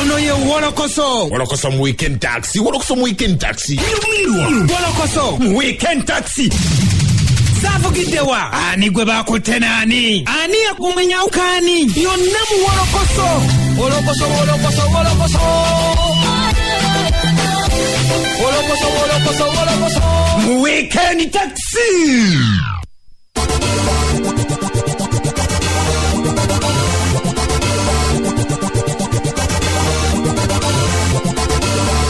Ono ye Wolokoso. Wolokoso mu Weekend Taxi, Wolokoso mu Weekend Taxi. Wolokoso mu Weekend Taxi. Zaavugiddewa? Ani gwe bakutte naani? Ani yakumenyawukaani? Yonna mu Wolokoso. Wolokoso, wolokoso, wolokoso. Wolokoso, wolokoso, wolokoso. Mu Weekend Taxi.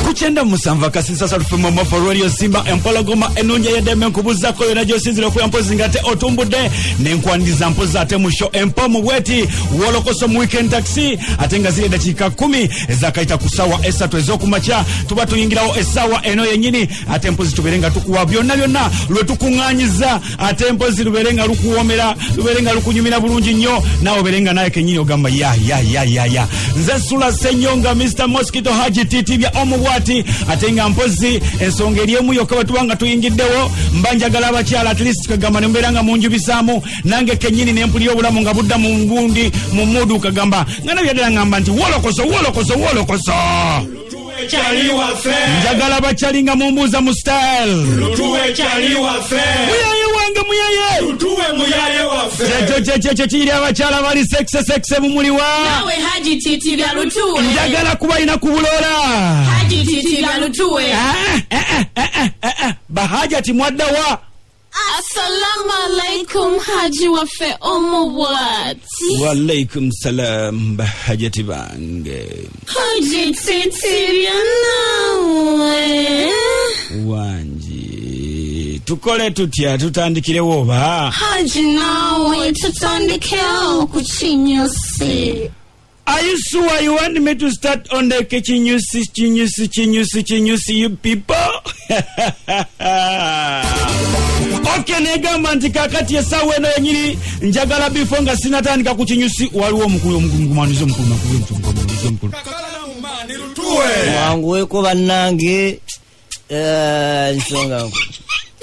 Ku 97 akasisa lufe momofo Radio Simba, empologoma ennungi ey'eddembe. Nkubuuzako yonna gy'osinzira okuya, mpozi nga te otumbudde nenkwaniriza mpozi ate mu show empomu bweti, Wolokoso mu Weekend Taxi. Ate nga ziri eddakiika 10 ezakayita ku ssaawa 3 ez'okumakya, tuba tuyingirawo essaawa eno yennyini. Ate mpozi tubeere nga tukuwa byonna byonna lwe tukuŋŋaanyiza, ate mpozi lubeere nga lukuwoomera, lubeere nga lukunyumira bulungi nnyo, naawe obeere nga naye kennyini ogamba ya ya ya ya ya. Nze Sula Ssenyonga, Mr Mosquito, Haji Titibya omubwati. Ate nga mpozi ensonga eri emu yokka, bwe tuba nga tuyingiddewo mba njagala abakyala at least kagamba ne mubeera nga munjubisaamu, nange kennyini ne mpulira obulamu nga budda mu ngundi mu mudu, kagamba nga nabyaddala ngamba nti wolokoso, wolokoso, wolokoso. Kyali waffe. Njagala bakyali nga mumbuuza mu style. Lutuwe kyali waffe. Muyaye wange, muyaye. Lutuwe muyaye waffe. Kyekyo, kyekyo kiri. Abakyala bali sexy sexy, mumuliwa? Naawe Haji Titibya, lutuwe. Njagala kubalina ku bulola. Haji Titibya, lutuwe. Ah, eh, eh, eh, eh, eh, eh. Bahajati, mwaddawa? Assalamu alaikum, Haji waffe omubwati. Walaikum salam, bahajati bange. Haji Titibya, naawe. Wangi, tukole tutya? Tutandikirewo oba? Haji, naawe tutandikewo ku kinyusi. Are you sure you want me to start on the kinyusi, kinyusi, kinyusi, kinyusi, you people? Okay, negamba nti kakati essaawa eno yenyini njagala before nga sinatandika ku kinyusi, waliwo omukulu omugumaniza omukulu omukulu omukulu. Mwanguweko bannange. Ensonga nkulu.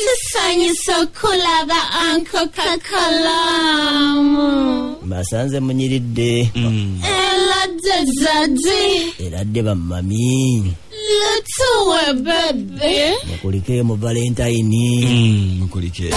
Tusanyusa okulaba, Uncle Kakalamu. Mbasanze munyiridde. Eladde zadi. Eradde bammami. Lutuwe baby. Mukulikeyo mu Valentine. Mukulike.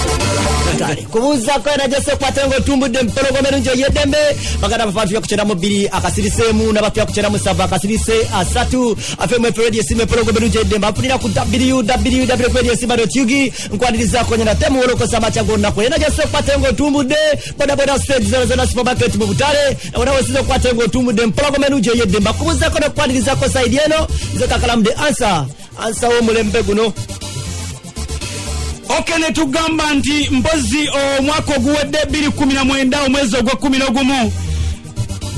Kale kubuuzako era gyosekwate nga otumbudde empologoma erungi ey'eddembe. Baganda bafe batuya ku 92 akasiriseemu, n'abatuya ku 97 akasirise 3 FM F Radio Simba, empologoma erungi ey'eddembe. Afunira ku www radio simba ug. Nkwanirizaako nyina temuwolokosa amakya g'olunaku era gyosekwate nga otumbudde bodaboda stage zona zona, supermarket, mu butale, wona wesiza okukwate nga otumbudde empologoma erungi ey'eddembe. Akubuuzaako n'okukwanirizaako side eno, nze Kakalamu the answer, answer w'omulembe guno. Okay, ne tugamba nti mpozi omwaka oguwedde 2019, omwezi ogwa 11,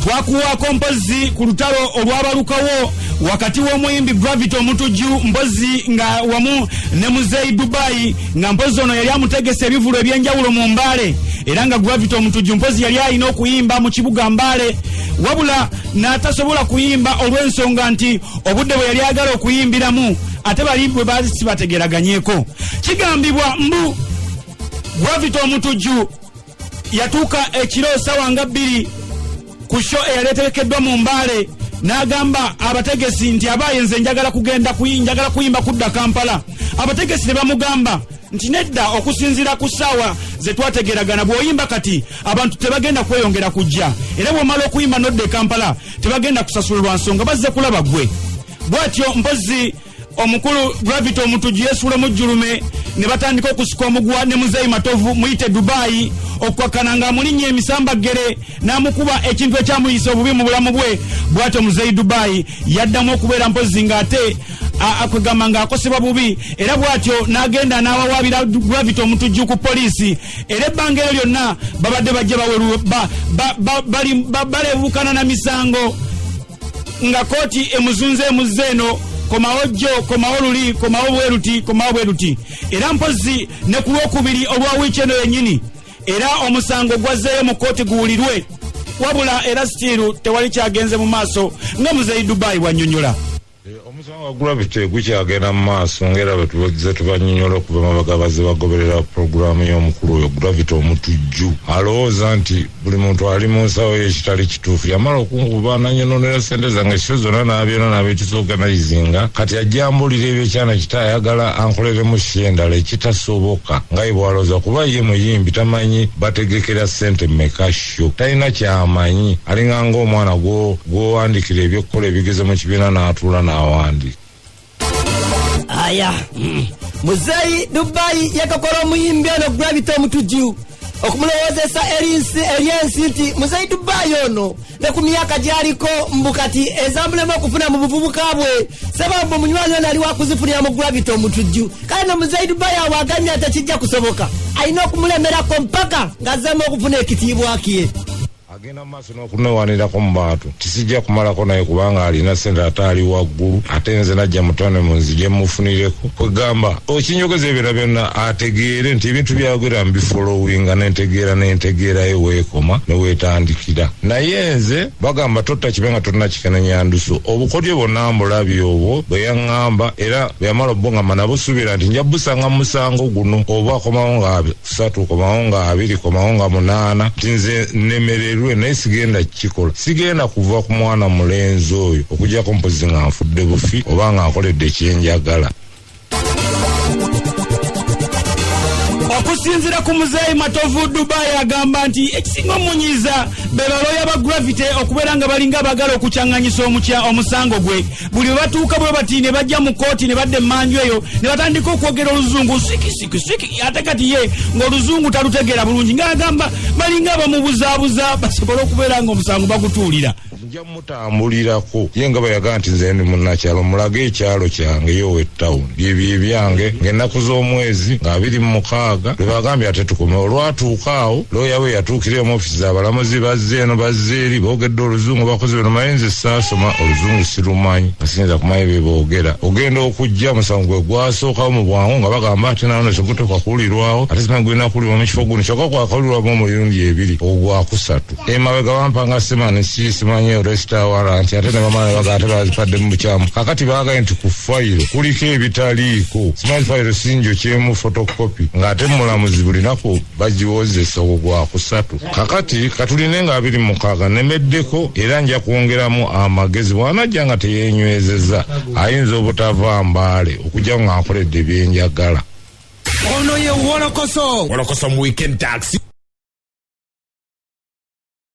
twakuwaako mpozi ku lutalo olwabalukawo wakati w'omuyimbi Gravity Omutujju mpozi nga wamu ne Muzeeyi Dubai, nga mpozi ono yali amutegesa ebivulu ebyenjawulo mu Mbaale, era nga Gravity Omutujju mpozi yali alina okuyimba mu kibuga Mbaale, wabula n'atasobola kuyimba olw'ensonga nti obudde bwe yali agala okuyimbiramu ate bali bwe baali sibategeraganyeko. Kigambibwa mbu Gravity Omutujju yatuuka ekiro sawa nga 2 ku show eyaleeterekeddwa mu Mbaale, n'agamba abategesi nti abaaye, nze njagala kugenda njagala kuyimba kudda Kampala. Abategesi ne bamugamba nti nedda, okusinziira ku ssaawa ze twategeragana, bw'oyimba kati abantu tebagenda kweyongera kujja, era bw'omala okuyimba nodda e Kampala tebagenda kusasula lwa nsonga bazze kulaba gwe. Bw'atyo mpozi omukulu Gravity Omutujju yesuula mujjulume ne batandika okusika omuguwa ne Muzeeyi Matovu, muyite Dubayi, okukkakkana ng'amulinnya emisambaggere n'amukuba ekintu ekyamuyisa obubi mu bulamu bwe. Bw'atyo Muzeeyi Dubayi yaddamu okubeera mpozi ng'ate akwegamba ng'akosebwa bubi, era bw'atyo n'agenda n'awawaabira Gravity Omutujju ku poliisi. Era ebbanga eryo lyonna babadde bajja baleebukana na misango, nga kooti emuzunze emuzze eno, komawo jjo, komawo luli, komawo bweruti, komawo bweruti. Era mpozi ne ku Lwokubiri olwa wiiki eno yennyini era omusango gwazzeeyo mu kooti guwulirwe, wabula era still tewali kyagenze mu maaso nga Muzeeyi Dubayi bwannyonnyola. Omusango gwa Gravity gukyagenda mu maaso ng'era bwe tubazze tubanyonyola okuva emabega abazze bagoberera pulogulaamu y'omukulu oyo Gravity Omutujju alowooza nti buli muntu ali mu nsawo ye ekitali kituufu. Yamala okunkuba n'anyonoonera ssente zange show zonna n'abyona n'abeekisoganizinga kati ajja ambuulira ebyekyana kito ayagala ankoleremu show endala ekitasoboka nga ye bw'alowooza kuba ye muyimbi tamanyi bategekera ssente mmeka show talina ky'amanyi alinga ng'omwana gw'owandikira eby'okukola ebigezo mu kibiina n'atuula n'awandiika. Aya, muzeeyi Dubai yekokola omuyimbi ono Gravity Omutujju okumulowoozesa erinsi eryensi nti muzeeyi Dubai ono ne ku myaka gy'aliko mbu kati ezamulema okufuna mu buvubuka bwe sebambu omunywanyi ono ali wakuzifunira mu Gravity Omutujju. Kale no muzeeyi Dubai awo agambye nti tekijja kusoboka, alina okumulemerako mpaka ng'azzeemu okufuna ekitiibwa kye. Agenda mu maaso n'okunewanirako mu bantu nti sijja kumalako naye kubanga alina ssente ate ali waggulu ate nze najja mutane mu nzije mufunireko. Kwegamba okinyogeza ebyo byonna ategeere nti ebintu byayogera mbifolowinga nentegeera nentegeerayo weekoma ne weetandikira. Naye nze bagamba totta kibe nga tonnakikenenya ndusu. Obukodyo bwonna mbulabye obwo bwe yaŋŋamba era bwe yamala obbungama nabusuubira nti nja busanga mu musango guno oba akomawo nga 3 komawo nga 2 komawo nga 8 nti nze nnemererwe naye sigenda kukikola. Sigenda kuva ku mwana mulenzi oyo okuggyako mpozi nga nfudde bufi oba nga nkoledde kye njagala. Okusinziira ku muzeeyi Matovu Dubai agamba nti ekisinga omunyiiza be balooya ba Gravity okubeera nga balinga abaagala okukyaŋŋanyisa omusango gwe. Buli bwe batuuka bwe bati ne bajja mu kkooti ne badda emmanju eyo ne batandika okwogera oluzungu siki siki siki, ate kati ye ng'oluzungu talutegeera bulungi, ng'agamba balinga abamubuzaabuza basobole okubeera ng'omusango bagutuulira. Nja mutambulirako ye nga bwe yagamba nti nze ndi munnakyalo, mulage ekyalo kyange yo ow'e tawuni byebyo ebyange ng'ennaku z'omwezi nga 26 lwe bagambye ate tukome. Olwatuuka awo looya we yatuukira mu ofiisi z'abalamuzi, bazze eno bazze eri, boogedde oluzungu bakoze bino, naye nze saasoma oluzungu sirumanyi nga siyinza kumanya bye boogera. Ogenda okujja omusango gwe gwasookawo mu bwangu nga bagamba ate nano tegutuuka kuwulirwawo, ate simanyi gulina kuwulirwa mu kifo guno, kyokka gwakawulirwamu omulundi ebiri ogwakusatu. Emabega bampanga simani si simanyi resita warrant ate ne bamala ne bagamba ate bazipadde mu bukyamu. Kaakati baagambye nti ku fayiro kuliko ebitaliiko, simanyi fayiro sinjokyemu photocopy ng'ate mulamuzi buli lunaku bagiwozesa ogwo gwakusatu. Kakati katuline nga 26 nemeddeko era nja kwongeramu amagezi, bw'anajja nga teyeenywezeza ayinza obutava Mbaale okujja nga nkoledde bye njagala. Ono ye Wolokoso. Wolokoso mu weekend taxi.